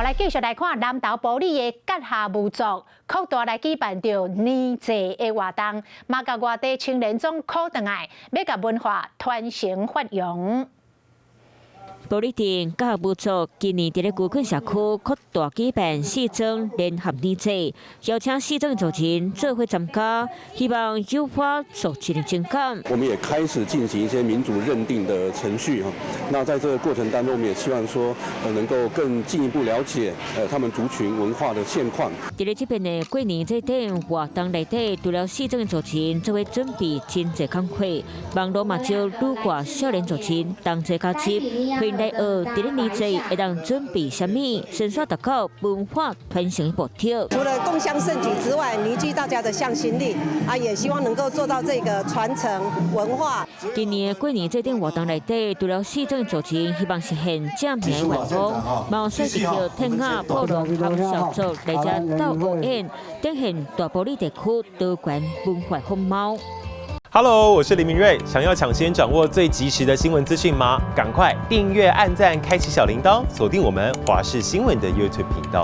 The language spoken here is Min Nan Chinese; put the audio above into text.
來繼續來看南投埔里的葛夏巫族，擴大來舉辦著年祭的活動，嘛共外地青年總考轉來，欲共文化傳承發揚。埔里鎮葛夏巫族今年佇咧龜坑社區擴大舉辦四莊聯合年祭，邀請四莊族人做伙參加，希望誘發族群的情感。我們也開始進行一些民族認定的程序哈。那在這個過程當中，我們也希望說，能夠更進一步了解，他們族群文化的現況。佇咧這邊的過年祭典活動內底，除了四莊的族群做伙準備真濟工課，網路嘛招愈掛少年族群同齊加入，歡迎來學佇咧年祭會當準備啥物，伸縮達到文化傳承的目的。除了共襄盛舉之外，凝聚大家的向心力啊，也希望能夠做到這個傳承文化。今年的過年祭典活動內底，除了四莊族群希望實現正名的願望，嘛有說著天雅部落和小組來遮鬥烏演，展現大埔里地區多元文化風貌。 Hello，我是林明瑞。想要搶先掌握最及時的新聞資訊嗎？趕快訂閱、按讚、開啟小鈴鐺，鎖定我們華視新聞的 YouTube 頻道。